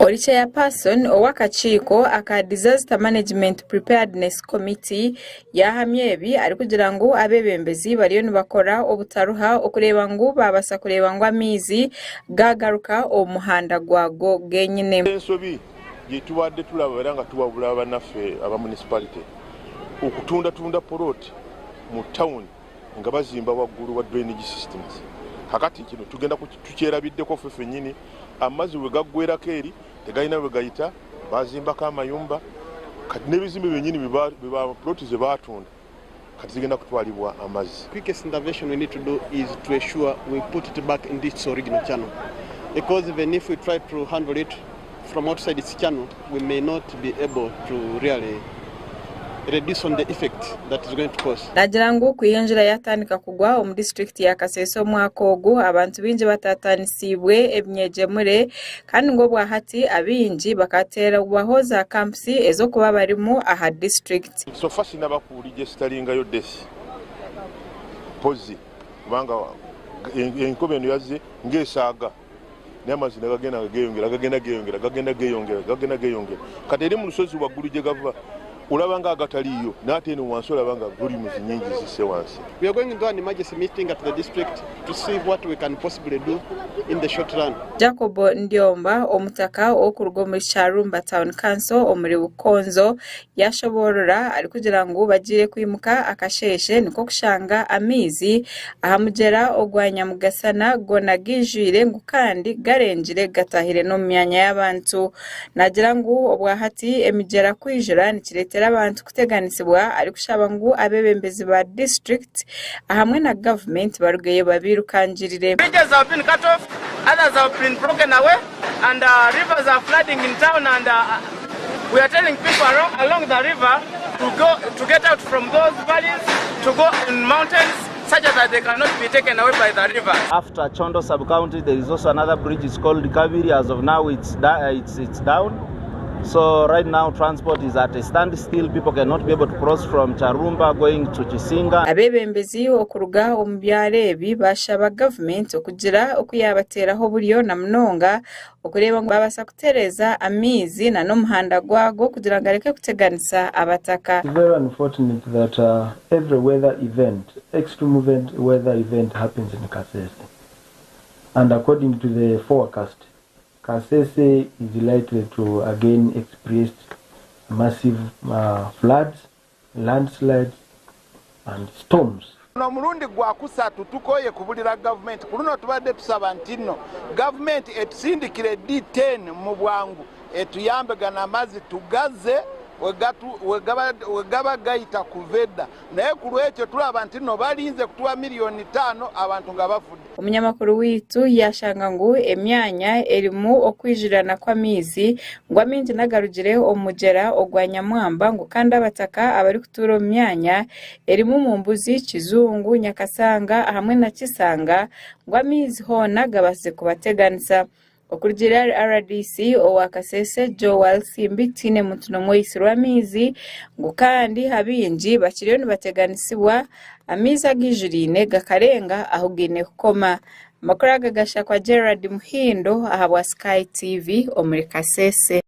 Ori Chairperson ow'akakiiko aka Disaster Management Preparedness Committee yaahamya ebi arikugira ngu abeebembezi bariyo nibakora obutaruha okureeba ngu baabaasa kureeba ngu amaizi gaagaruka omu muhanda gwago genyine. Ensobi gyetubadde tulaba era nga tuwabula banaffe aba municipality okutundatunda poloti mu town nga bazimba waggulu wa drainage systems kakati kino tugenda tukyerabiddeko ffe fenyini amazzi wegaggwerako eri tegalina wegayita bazimbako amayumba kati n'ebizimbe byenyini ploti zebatunda kati zigenda kutwalibwa amazzi. Quickest intervention we need to do is to ensure we put it back in its original channel because even if we try to handle it from outside its channel we may not be able to really reduce on the effect that is going to cause. Naagira ngu kwiha enjura yaatandika kugwa omu disiturikiti ya Kasese omwaka ogu, abantu baingi bataatanisiibwe ebinyegyemure kandi ngu obwa hati abaingi bakateerwaho za kampusi ez'okuba barimu aha disiturikiti. So far sinaba kuregisitaringayo death mpozi kubanga enkuba eno yazze ng'esaaga naye amazzi negagenda nga geyongera gagenda geyongera gagenda geyongera gagenda geyongera kati eri mu lusozi waggulu gye gava olaba nga agataliiyo naye ate eno wansi olaba nga volumes nyingi zisse wansi. We are going into an emergency meeting at the district to see what we can possibly do in the short run. Jacob Ndyomba, omutaka ow'okuruga omuri Kyarumba Town Council omuri Bukonzo Yaashoboorora arikugira ngu bagiire kwimuka akasheeshe nikwo kushanga amaizi aha mugyera ogwa Nyamugasana goona gaijwire ngu kandi garengire gataahire n'omu myanya y'abantu. Naagira ngu obwahati emigyera kwijura nikireetera abantu kuteganisibwa arikushaba ngu abeebembezi ba disiturikiti ahamwe na gavumenti barugeyo babiirukangirire. Bridges have been cut off, others have been broken away and rivers are flooding in town and we are telling people along, along the river to go to get out from those valleys to go in mountains such that they cannot be taken away by the river. After Chondo sub-county, there is also another bridge, it's called Kabiri. As of now, it's, it's, it's down. So right now transport is at a standstill, people cannot be able to cross from Charumba going to Chisinga. Abeebembezi okuruga omu byaro ebi baashaba gavumenti okugira oku yaabateeraho oburyo na munonga okureeba ngu baabaasa kutereeza amaizi na n'omuhanda gwago kugira ngu gareke kuteganisa abataka. It's very unfortunate that every weather event, extreme weather event happens in Kasese and according to the forecast, Kasese is likely to again experience massive floods, landslides and storms. Guno omulundi gwakusatu tukooye kubulira gavumenti ku luno tubadde tusaba ntinno gavumenti etusindikire D10 mu bwangu etuyambe gano amazzi tugaze wegaba gayita kuva edda naye ku lwekyo tulaba ntinno balinze kutuwa miliyoni taano abantu nga bafudde. Omunyamakuru waitu yaashanga ngu emyanya erimu okwijurana kw'amaizi ngu amaingi n'agarugire omu mugyera ogwa Nyamwamba ngu kandi abataka abarikutuura omu myanya erimu Mumbuzi, Kizungu, Nyakasanga hamwe na Kisanga ngu amaizi hoona gabaasize kubateganisa. Okurugiirira ahari rdc owa Kasese, Joel Simbi tihaine muntu n'omwe oitsirwe amaizi ngu kandi abaingi bakiriyo nibateganisibwa amaizi agaijuraine gakarenga ahu gaine kukoma. Amakuru aga gashakwa Gerald Muhindo ahabwa Sky TV omuri Kasese.